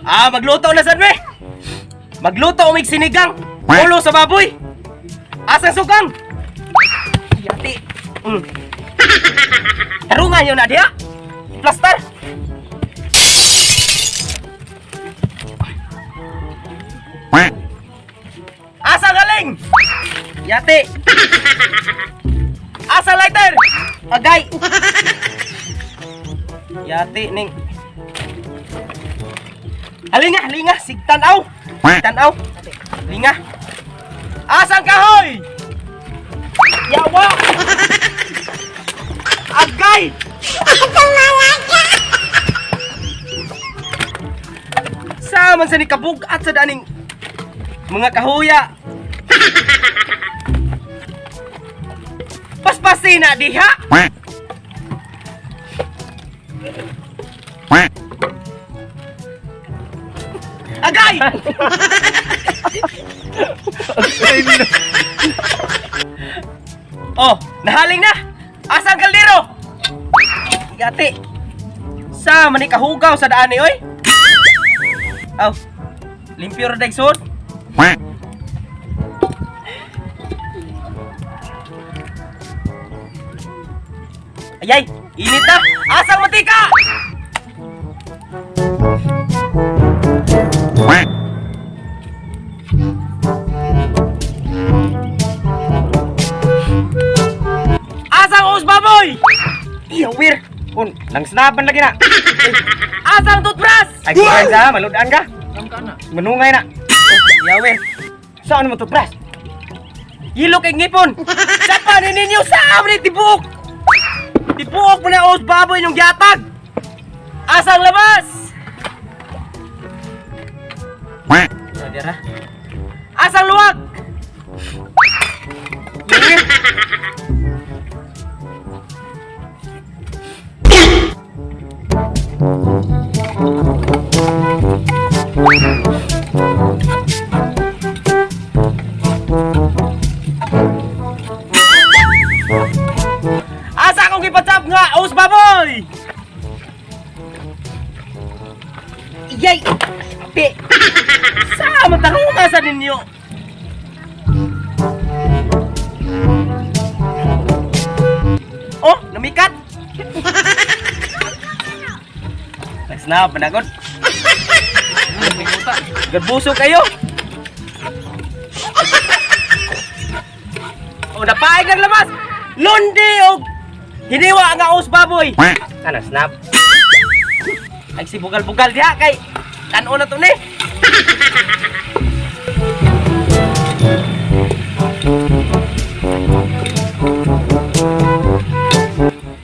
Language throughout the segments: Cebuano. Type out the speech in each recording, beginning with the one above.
Ah, magluto na sad me. Magluto og sinigang. Ulo sa baboy. Asang sukang? Yati. Tarungan yun na diha. Plaster. Asa galing? Yati. Asa lighter? Agay. Yati ning. Halinga, halinga, sigtanaw. Tanaw. Linga. Asang kahoy? Yawa. Agay. Sa man sa ni kabugat sa daning mga kahuya. Paspasina diha. Agay! Oh, nahaling na. Asang kaldero? Gati. Sa man ni kahugaw sa daan ni oy. Aw. Limpyo ra daig sud. Ayay, init na. Asang mantika? Asang us baboy? Iyawir. Un, nang snapan lagi na. Asang toothbrush? Ay, kumain sa, maludan ka. Manungay na. Iyawir. Saan mo toothbrush? Hilo kay ngipon. Sa panin ninyo sa amri tibuok. Tibuok mo na os baboy yung giatag. Asang labas? Dira. Asang luwag? Iyawir. Asa akong gipatsap nga os baboy? Iyay! Pi! Sa matarunga sa ninyo? Oh, namikat! Nagsnap, panagod. Gadbuso kayo! Oh, napaig ng labas! Lundi og hiniwa nga os baboy! Ano, snap? Ay si bugal-bugal diha kay tan-o na to ni.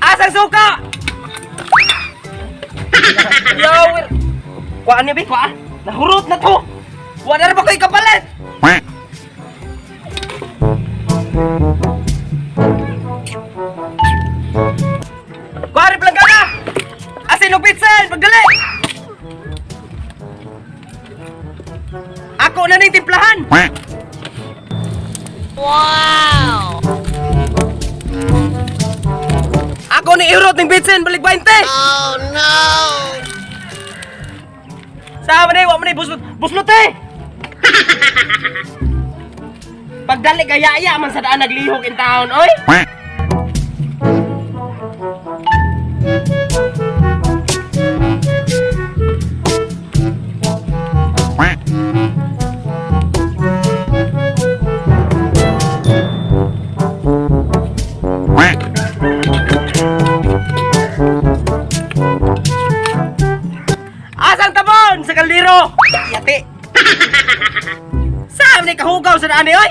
Asang suka? Yawir. Kuan niya bi, kuan. Nahurot na to. Wala na ba ko'y kapalit? Kuan rin ka na. Asin og pitsen, pagdali. Ako na ning timplahan. Wow! Ako ni irot ning bitsin balik 20. Oh no! Sa man eh, wa man eh, buslot, buslot eh. Pagdali kaya iya man sa daan naglihok in town, oy. Asang tabon sa kaldero? Yati. Sa man eh, kahugaw sa daan eh, oy.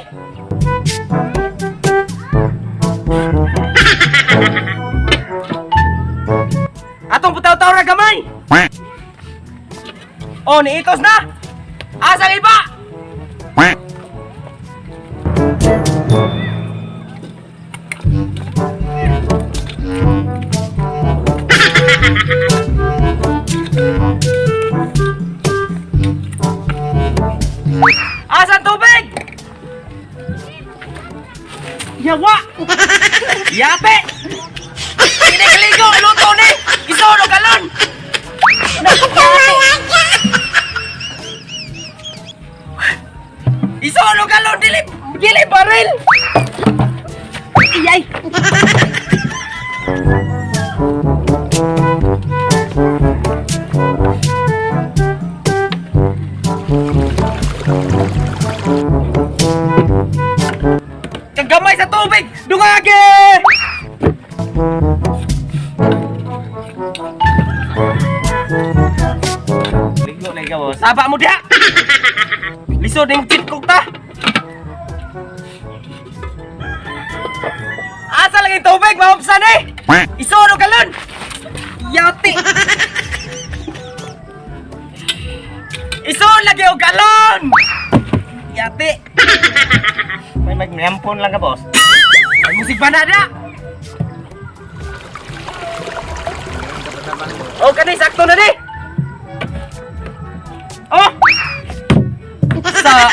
Atong putaw-taw ra gamay. Oh, niikos na. Asang iba? Asan tubig? Yawa! Yape! Kinikligo! Luto ni! Isunog galon! Naku! Igo lagi ka, boss. Saba mo diha. Lisod ning chitkok ta. Asa lagi tubig, mahupsan eh. Isuod og galon. Yati. Isuod lagi og galon. Yati. May magmiampon lang ka, boss. Ay musik ba na da? Oh, kani sakto na di. Oh. Sa.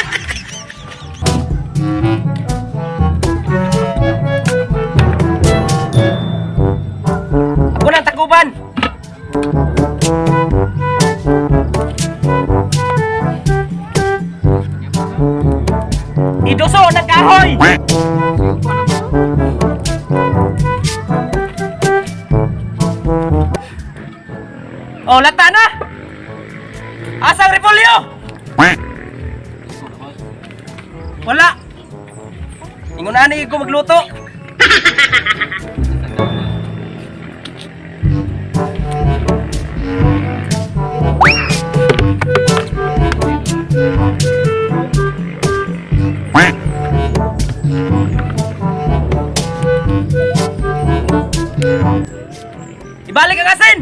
Ako na takuban. Iduso ng kahoy. Oh, lata na. Asang repolyo? Wala. Ingon ani ko magluto. Ibalik ang asin.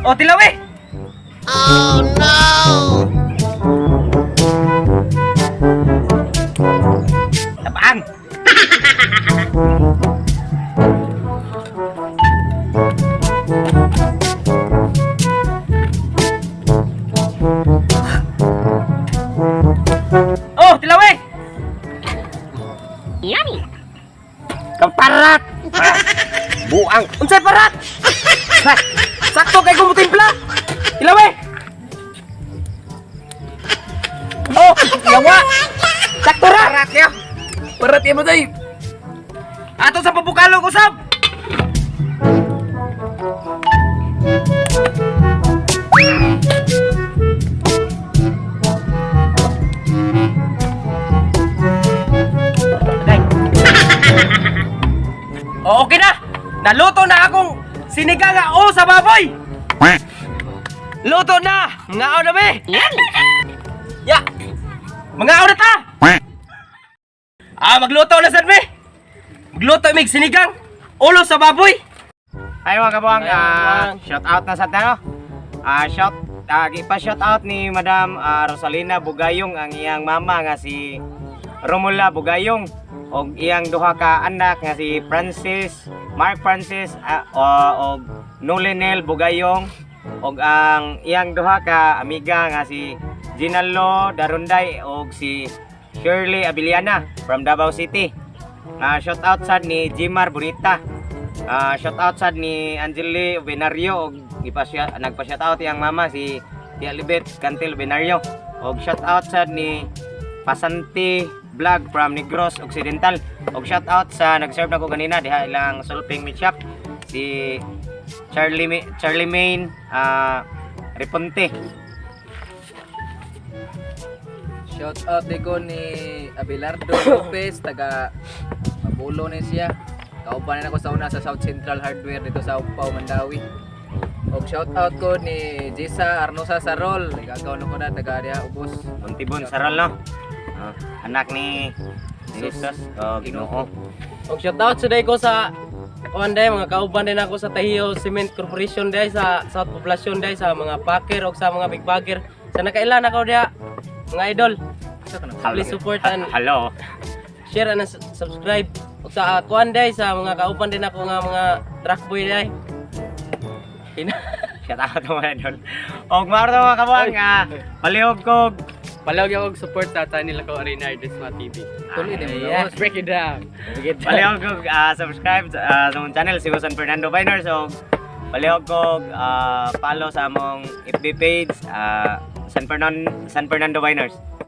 Oh, tilaw eh. Oh no! Tapaan. Oh, tilaw eh. Kaparat. Ah, buang. Unsay parat? Sakto kay kumutimpla. Tilaw eh. Oh, yawa. Sakto ra. Parat kayo. Parat mo tay. Ato sa pabukalong usab. Agay. O, okay na. Naluto na akong sinigang nga o sa baboy. Luto na. Mga na be. Ya. Mga na ta. Ah, magluto na sad me. Magluto mig sinigang. Ulo sa baboy. Ay mga kabuang, Ay, mga kabuang. shout out na sa tayo. Ah, shout ipa shout out ni Madam Rosalina Bugayong ang iyang mama nga si Romula Bugayong og iyang duha ka anak nga si Francis, Mark Francis og Nolenel Bugayong og ang iyang duha ka amiga nga si Ginalo Darunday og si Shirley Abiliana from Davao City. Shout out sad ni Jimar Bonita. Shout out sad ni Angeli Benario og nagpa shout out iyang mama si Tia Libet Cantil Benario og shout out sad ni Pasanti Vlog from Negros Occidental og shout out sa nag-serve nako ganina diha ilang Sulping Meat Shop si Charlie Charlie Main Reponte. Shout out di ko ni Abelardo Lopez, taga Mabulo ni siya. Kauban na ako sa una sa South Central Hardware dito sa Upaw, Mandawi. Og shout out ko ni Jisa Arnosa Sarol, igagaw na ko na taga diha ubos. Montibon Sarol, no? Anak ni Jesus o Ginoo. Og shout out sa ko sa kuan day mga kauban din ako sa Tahiyo Cement Corporation day sa South Poblacion day sa mga packer og sa mga big bagger. Sa nakailan ako diha mga idol. Sa ka na? Please support and Hello. share and subscribe. Og sa kuan day sa mga kauban din ako nga mga truck boy day. Ina. Shout out mga idol. Og maaro mga kabuang, palihog kog Palawag ako og support sa channel ko Arena Ardesma TV. Tuloy din mo Yeah. gawas. Break it down. Palihog kog subscribe sa among channel si San Fernando Biners og palihog kog follow sa among FB page, San Fernando Biners.